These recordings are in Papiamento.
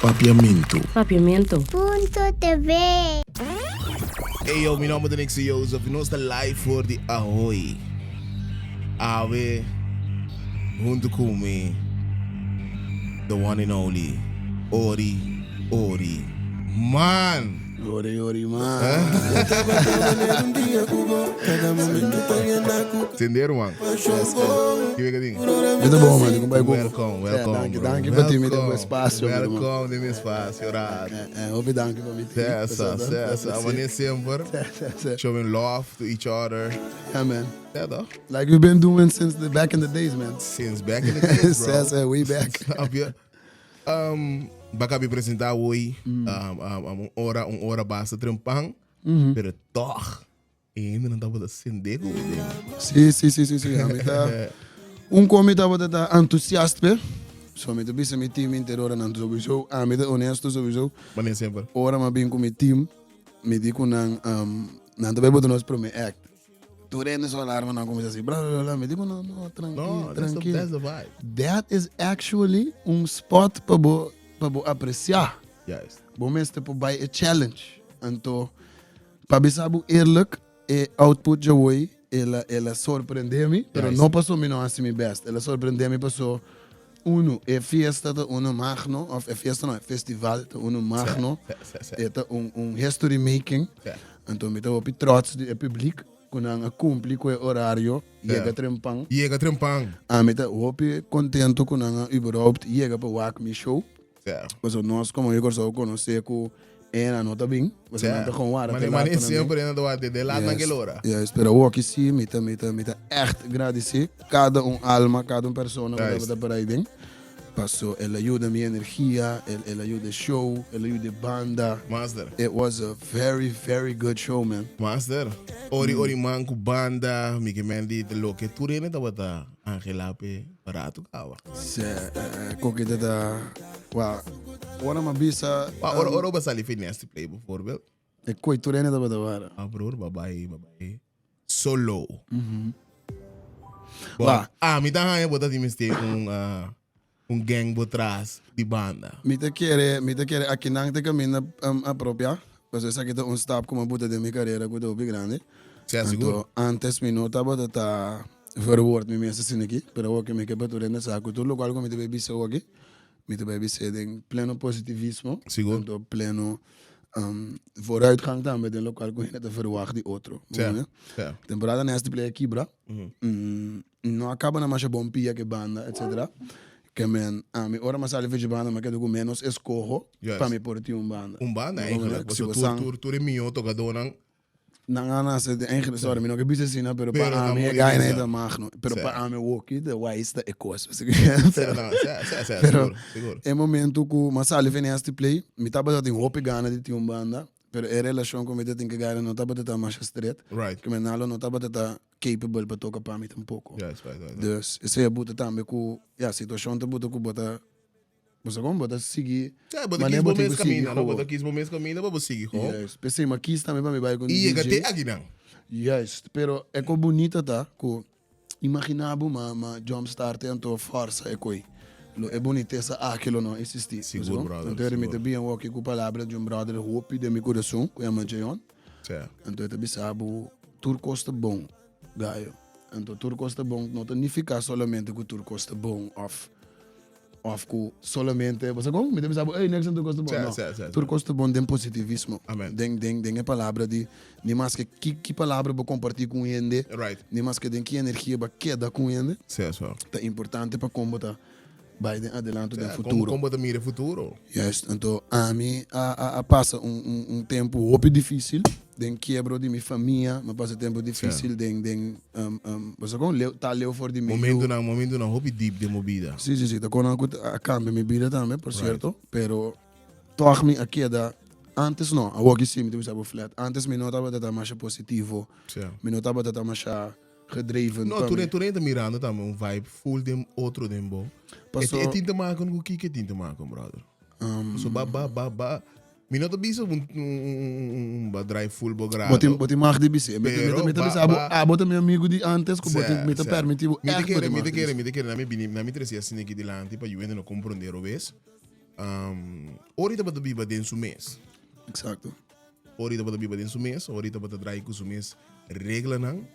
Papiamentu. Papiamento. Punto TV. Hey yo, mi nomber ta Nixie Joseph y nos ta live for di Ahoy. Awe, hunto cu mi, the one and only, Ori, Ori, Man! Ori, ori, man. Tendero, man. Ki wega din? Mi ta bon, man. Di kumbai ku. Welcome, welcome. Danki, bro. danki pa ti mi Welcome, den espacio, mi ruman. Welcome den mi espacio, raad. Eh, eh, hopi danki pa mi ti. Sesa, sesa. Wanneer semper. Showing love to each other. Yeah, man. Ja, toch? Like we've been doing since the back in the days, man. Since back in the days, bro. Sesa, way back. Snap je? Um, baka bi presenta hoy. Um, um, um, un ora, un ora basta trempan. Pero toch, ainda não tava sende ku ding. Si, si, si, si, si. Ami ta un komi tabata ta entusiast pe. So mi ta bisa mi team interior nan sowieso. Ami ta honesto sowieso. Wanneer semper. Ora mi a bin ku mi team, mi di ku nan, um, nan ta bai bota nos prome act. Tur hende su alarma nan kuminsá hasi bla bla bla. Mi di ku nan, no, trankil, No, that's the, trankil. that's the vibe. That is actually un spot pa bo, pa bo apresiá. Juist. Bo mester por bai e challenge. Anto, pa bisa bo eerlijk, e output djawoy, el a, el a sorprende mi, pero Juist. no paso mi no hasi mi best. El a sorprende mi paso, uno, e fiesta ta uno magno, of e fiesta no, e festival ta uno magno. Si, si, si. E ta un, un history making. Si. Anto mi ta hopi trots di e publiek ku nan a kumpli ku e orario, yega trempan. Yega trempan. Ami ta hopi kontento ku nan a überhaupt yega pa wak mi show. Si. Pasobra nos komo yu Kòrsou konosé ku e nan no ta bin, pasobra nan ta gewoon wara te Mane, laat pa mane nan bin. semper e nan ta wara te laat nan kel ora. Juist, pero awoki si mi ta, mi ta, mi ta ègt gradisí kada un alma, kada un persona ku Juist. tabata por ahí den. Paso el a yuda mi energia, el, el a yuda e show, el a yuda e banda. Master. It was a very, very good show, man. Master. Ori, ori man ku banda, mi ke men di loke tur hende tabata angelá p'e barato kawa. Se, eh, koke ta ta, wa, ora mi a bisa, Wa, ora, ora bo a sali fi Nasty Play bijvoorbeeld. E koi tur hende tabata wara. Ah, broer, ba bai, ba bai solo. Bo, Ba. ah, mi ta haña bo ta tin mester un, ah, un gang bo tras di banda. Mi ta kere, mi ta kere akinan ta kaminda um, apropia, pasobra esaki ta un stap ku mi a buta den mi karera ku ta hopi grandi. Sea sigur. Anto, antes mi no tabata ta verwoord mi mes asina aki, pero awor ke mi ke pa tur hende sa ku tur lokual ku mi ta bay bisa awor aki, Mi ta bay bis'é den pleno positivismo. Sigur. Anto pleno vooruitgang tambe den lokual ku hende ta verwagt di otro. Sè, sè. Temporada Nasty Play a kibra. No a kaba na masha bon pia ku e banda etcetera. Ke men ami ora mi a sali for dje banda mi a keda ku menos eskoho pa mi por tin un banda. Un banda eigenlijk. Si Pasobra bo tur san. tur tur e mihó tokadónan Nan a nase den eigen, sorry, mi no ke bisa asina, pero pa Pero ta ami e muy guy bisa. ta magno. Pero Sí. pa ami woki, de wise ta e kos. Sí, no, sí, sí, sí, Pero sigur, sigur. e momento ku mi a sali for Nasty Play, mi tabata tin hopi gana di tin un banda, pero e relashon ku mi ta tin ku e guy no tabata ta masha stret. Right. Ku mi nalo no tabata ta capable pa toka pa mi tampoko. Juist, juist, juist. Dus esei a buta tambe ku, ya, situashon ta buta ku bo ta Bo sa kon bo ta sigui Ja, bo ta manera kies bo bo tin mes ku sigui kaminda, no? Bo gewoon. ta kies bo mes kaminda pa bo sigui gewoon. Juist. P'esei mi a kies tambe pa mi bai ku un I yega DJ. te akinan. Juist. Pero e ko bunita ta ku imagina bo ma ma jump start anto forsa e koi. Lo e bunitesa aki lo no existi. Sigur, Bo sa kon? brother, Anto mi sigur. ta bien woki ku palabra di un brother hopi den mi kurason ku yama Jeon. Sè. Anto e ta bisa bo tur kos ta bon, gayo. Anto tur kos ta bon no ta nifiká solamente ku tur kos ta bon òf Of ku solamente, bo sa kon? Mi ta bisa bo, ey, niks en tur kos ta bon. Sè, No. sè, sè, Tur sè. kos ta bon den positivismo. Amen. Den, den, den e palabra di, ni maske ki, ki palabra bo kompartí ku un hende, Right. ni maske den ki energia bo keda ku un hende, Sè, sè. ta importante pa kon bo ta bai den adelanto den Sè, kon, futuro. kon bo ta mira e futuro. Juist, anto ami a, a, a pasa un, un, un tempu hopi difísil den kiebro di mi famia, mi a pasa tempu difísil den, den, um, um, bo sa kon? Leu, ta leu for di mi yu. Momentunan, momentunan hopi diep den bo bida. Si, si, si, ta kon ku a kambia mi bida tambe, por sierto, pero tòg mi a keda, antes no, awor ki si mi ta bisa bo flat, antes mi no tabata ta masha positivo, mi no tabata ta masha gedreven No, pa tur mi. tur ta mirando tambe un vibe full den otro den bo. Paso- E, e tin te maken ku kiko e tin te maken, brother? So ba ba ba ba Mi no ta bisa un un un un ba draai full bo grado. Bo tin bo tin mag di bis'é. Mi ta Pero mi ta ba bisa abo ba abo ta mi amigu di antes ku bo tin Sè, mi ta sè. permití bo Mi ta ègt bo kere tin mi mag ta di kere bis'é. mi ta kere na mi bini na mi trese asina aki dilanti pa yu hende no komprondé robes. Um, ora e tabata biba den su mes. Exacto. Ora e tabata biba den su mes, ora e tabata draai ku su mes reglanan.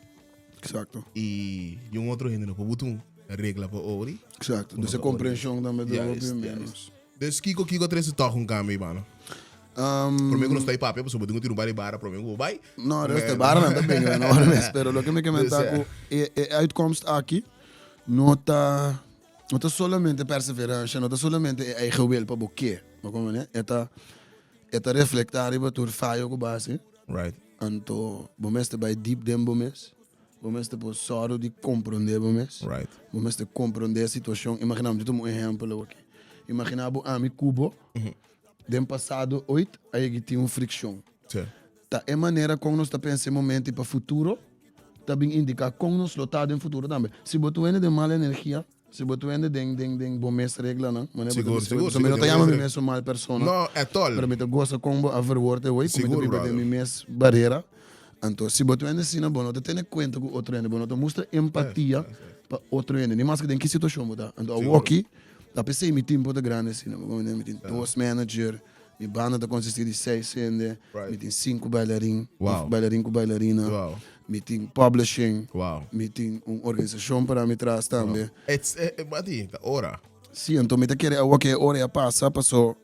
Exacto. I un otro hende no por buta un regla pa ori. Exacto. Dus e comprension tambe ta hopi menos. Dus kiko kiko trese tog un cambio mano? Um, prome ku nos ta papia, pasobra bo tin ku tira un par di bara prome ku bo bai. No, dus de bara nan ta bin na ora mes, pero loke mi ke menta ku e e uitkomst aki no ta no ta solamente perseveransha, no ta solamente e eigen wil pa bo ke, bo komprende? E ta e ta reflektá riba tur fayo ku bo hasi. Right. Anto bo mester bai diep den bo mes. Bo mester por sòru di komprondé bo mes. Right. Bo mester komprondé e situashon. Imaginá, mi ta tuma un ehèmpel awor aki. Imaginá bo ami ku bo den pasado oit a yega tin un frikshon. Sí. Ta e manera kon nos ta pensa e momento i pa futuro ta bin indiká kon nos lo ta den futuro tambe. Si bo ta wende den mal energia, si bo ta wende den den den bo mes reglanan, manera bo ta Sigur, bisa, sigur, pasobra mi no sigur, ta den yama bo mi mes mes un mal persona. No, at all. Pero mi ta gosa kon bo a verwoord e hoy, ku mi ta Sigur, biba den brother. mi mes barera. Anto, si bo ta wende asina, bo no ta tene kuenta ku otro hende, bo no ta mustra empatia pa otro hende, ni maske den ki situashon bo ta. Anto, awoki, ta p'esei mi timpo ta grandi asina, bo comprende? Mi tin dos manager, mi banda ta konsistí di seis hende, mi tin sinku bailarin, Wow. bailarin ku bailarina, Wow. mi tin publishing, Wow. mi tin un organisashon para mi tras tambe. It's, eh, eh, bati, ta ora. Sí, anto mi ta kere awoki e ora ya pasa, paso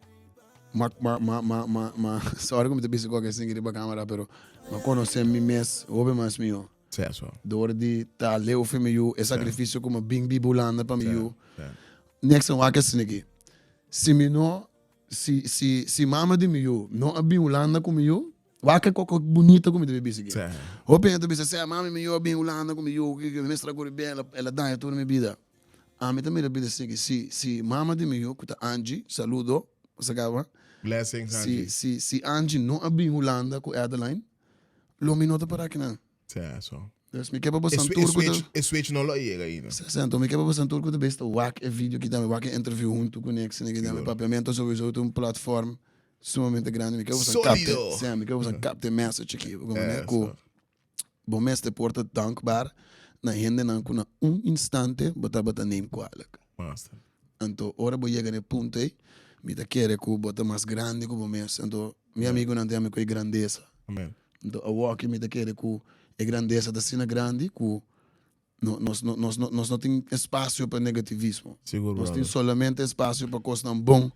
Ma, ma, ma, ma, ma, ma, sorry ku mi ta bisa koke asin riba kamera, pero m'a konosé mi mes hopi mas mihó. Sea so. Dor di ta leu fi mi yu, e sakrifisio ku m'a bin biba Hulanda pa mi yu. Sea. Niks a wak asin aki. Si mi no, si, si, si mama di mi yu no a bin Hulanda ku mi yu, wak e koko bunita ku mi ta bin bisa aki. Sea. Hopi hende ta bisa, sea, mami mi yu a bin Hulanda ku mi yu, mi mester a kuri bien, el a daña tur mi bida. Ami ta mira bida sigui. Si, si mama di mi yu, ku ta Angie, saludo, sa kaba. Blessings, Angie. Si, si, si Angie no a bin Hulanda ku Adeline, lo mi no ta para akinan. Sa, so. Dus mi ke pa bosan E tur ku ta. switch, e switch no lo a yega ainda. Sa, sa, anto mi ke pa bosan tur ku ta bes ta wak e video ki tambe, wak e interview huntu ku Nexen aki tambe. Papiamento sowieso ta un platform sumamente grandi. Mi ke pa bosan kapte, Solido! sa, mi ke pa bosan kapte e message aki, bo Eh, ku so. Bo mester por ta dankbaar na hendenan ku na un instante bo tabata neem kwalijk. Master. Anto ora bo yega na e punto ei, mi ta kere ku bo ta mas grandi ku bo mes. Anto mi amigunan ta yama ku e grandesa. Amen. Anto awoki mi ta kere ku e grandesa ta asina grandi ku no nos no nos no nos no tin espasio pa negativismo. Sigur, Nos tin brother. solamente espasio pa kosnan bon,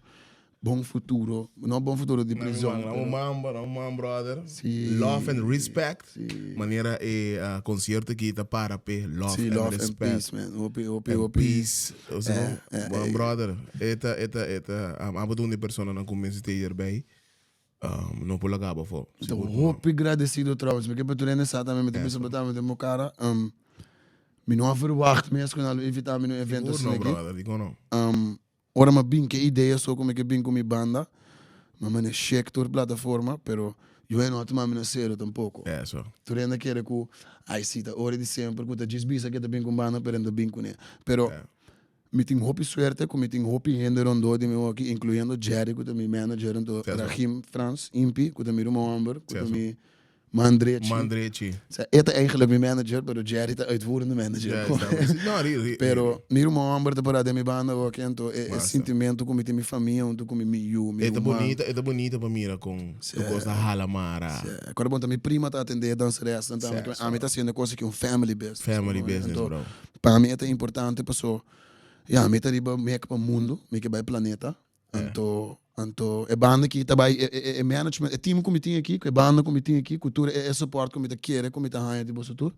bon futuro, no bon futuro di Na mi prizon, man, na pero un man, na un man, brother. Sí. Love and respect. Sí. Manera e ah, concierto aki ta para p'e love Sí, and love and respect. peace, man. Hopi, hopi, And hopi. peace. Osea, Eh, eh, bon, eh. brother. E ta, e ta, e ta, um, abo ta un di personanan ku mester ta hierbij. Um, no por laga bo afó. Ta Sigur ku no. hopi gradecido trouwens. Mi ke pa tur hende sa tambe, mi ta bisa bo tambe den bo cara. Um, mi no a verwacht mes ku nan lo invita mi na un evento Sigur no, asina aki. brother. Dikon no? Um, ora mi a bin ke idea so ku mi ke bin ku mi banda, mi a manda shek tur plataforma, pero yu e no a tuma mi na serio tampoko. Eso. Tur hende a kere ku, ai si, ta ora di semper ku ta djis bisa ke ta bin ku un banda, pero e no ta bin kuné. Pero Yeah. Mi tin hopi suerte ku mi tin hopi hende rondó di mi hoki, inkluyendo Jerry ku ta mi manager, anto Rahim Frans, Impi, ku ta mi ruman hòmber, ku ta mi man drechi. Man drechi. Sa, e ta eigenlijk mi manager, pero Jerry ta uitvoerende manager. Juist, no, ri, ri, Pero mi ruman hòmber ta pará den mi banda hoki, anto e, e Massa. sintimentu ku mi tin mi famia huntu ku mi, mi yu, mi E ta ruman. bonita, e ta bonita pa mira kon tu kos ta hala mara. Sí. Kòrda bon, ta mi prima ta atendé e danseresnan tambe, Sí, ami ta hasiendo e kos aki un family business. Family business, Anto, bro. Pa mi e ta importante paso ya mi ta riba mek pa mundo, mi ke bai planeta, anto anto e banda aki ta bai e e e management e team ku mi tin aki, ku e banda ku mi tin aki, ku tur e e support ku mi ta kere ku mi ta haña di boso tur,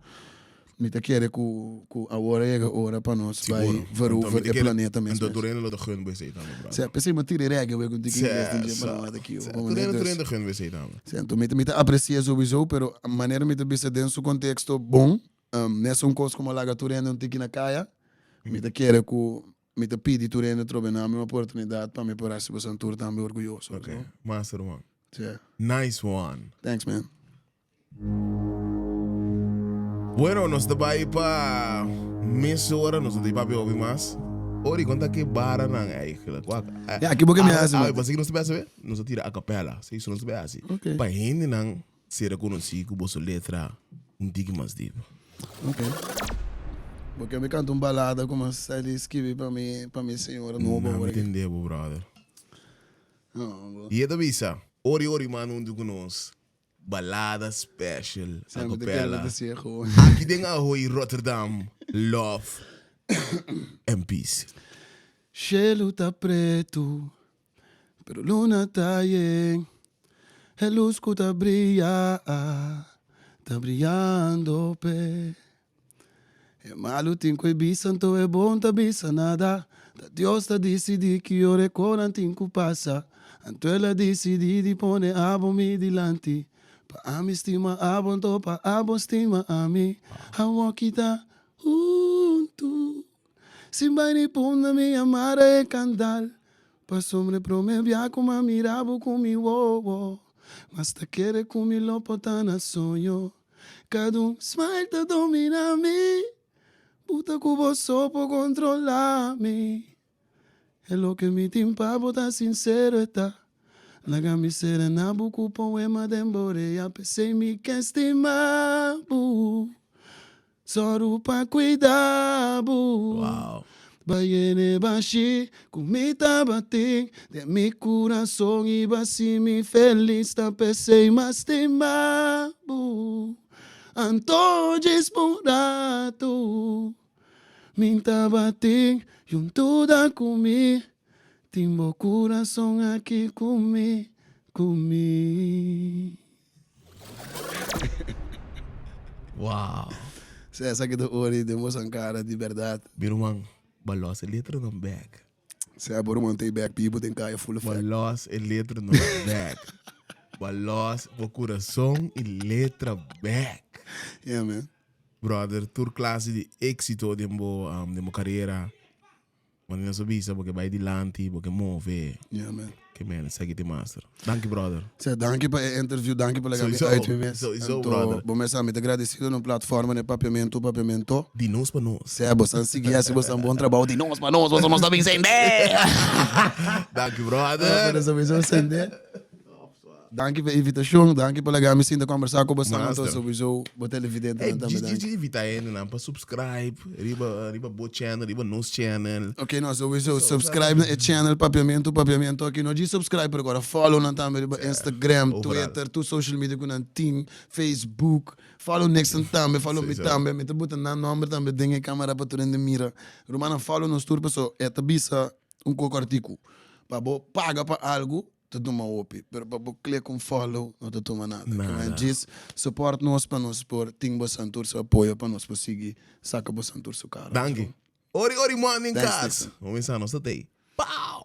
mi ta kere ku ku awor a yega ora pa nos bai Siguro. verover e planeta mes Anto mes. tur hende lo ta gun bo esei tambe, brother. Sea, p'esei mi a tira e reggae wei ku un tiki ingles den dje pa no mata kiu. Sea, tur hende tur hende ta gun bo esei tambe. Sea, anto mi ta mi ta aprecia souiso, pero manera mi ta bisa den su contexto bon, Mesun kos ku mi a laga tur hende un tiki na kaya, mi ta kere ku mi ta pidi tur hende trobe na mi un oportunidat pa mi por hasi boso tur tambe orguyoso. Ok, master one. Yeah. Nice one. Thanks man. Bueno, nos ta bai pa mes ora, nos no ta papia hopi mas. Ori, kon ta ke baranan eigenlijk? Wak. Ja, ki bo ke mi hasi, man? Basi ki nos ta bai hasi, nos ta tira a capella. Si, so nos ta bai hasi. Ok. Pa hendenan Sera konosí ku boso letra un tiki mas dip. Ok. Bo ke mi kanta un balada ku mas sali skibi pa mi pa mi señora nobo Na mi awor aki. tende bo brother. I e ta bisa, Ori ori man huntu ku nos, balada special a capella aki den Ahoy Rotterdam, love and peace. Shelu ta pretu, pero luna ta yen, e lus ku ta bria, ta briando p'e. E malu tin ku e bisa anto e bon ta bisa nada. Ta Dios ta disidí ki ora e konan tin ku pasa. Anto el a disidí di pone abo mi dilanti. Pa ami stima abo anto pa abo stima ami. Awoki ta huntu. Sin bai ni punda mi a mara e kandal. Pasobra e prome bia ku m'a mira bo ku mi wowo. Mas ta kere ku mi lo por ta na soño. Kada un smile ta domina mi Bu ta ku bo so por kontrola mi E loke mi tin pa bo ta sinsero e ta Laga mi serena bo ku poema den bo rea P'esei mi ke stima bo Sòru pa kuida bo Bayene bashi ku mi tabatin den mi kurason i basi mi felis ta p'esei mas stima bo. Anto djis pa un ratu mi tabatin yuntu da ku mi tin bo kurason aki ku mi, ku mi. Wow. Si esaki ta ori den boso cara di berdad. Mi ruman, bo los e letranan bek. Sea bo ruman ta e bek bibo den kaya full effect. Bo los e letranan bek. Bo los bo kurason i letra bek. Yeah man. Brother, tur klase di éxito den bo, den bo karera. Wanneer nos a bisa bo ke bai dilanti, bo ke move. Ja, man. Ke man, esaki te master. Danki, brother. Sê, danki pa e interview, danki pa laga mi uit mi mes. Sowieso, brother. Bo mes a mi ta gradecido na un platforma na Papiamento, Papiamento. Di nos pa nos. Sê, bo san sigui hasi bo san bon trabou di nos pa nos, boso nos ta bin sende. Danki, brother. Pero sowieso sende. Danki pa e invitashon, danki pa laga mi sinta kombersá ku boso anto sowieso bo televidentenan tambe danki. Djis invitá hendenan pa subscribe riba riba bo channel, riba nos channel. Ok no sowieso subscribe na e channel Papiamentu Papiamentu aki no djis subscribe pero kora follow nan tambe riba Instagram, Twitter, tur social media ku nan tin, Facebook, follow Nixon tambe, follow mi tambe, mi ta buta nan nomber tambe den e kamera pa tur hende mira. Rumannan follow nos tur paso e ta bisa un koko artiku pa bo paga pa algu ta tuma hopi pero pa bo click un follow no ta tuma nada. Nada. Djis support nos pa nos por tin bosan tur su apoyo pa nos por sigui saka bosan tur su kara. Danki. Ori ori morning Thanks, kas. Nixon. Bo mesa nos ta tei. Pow!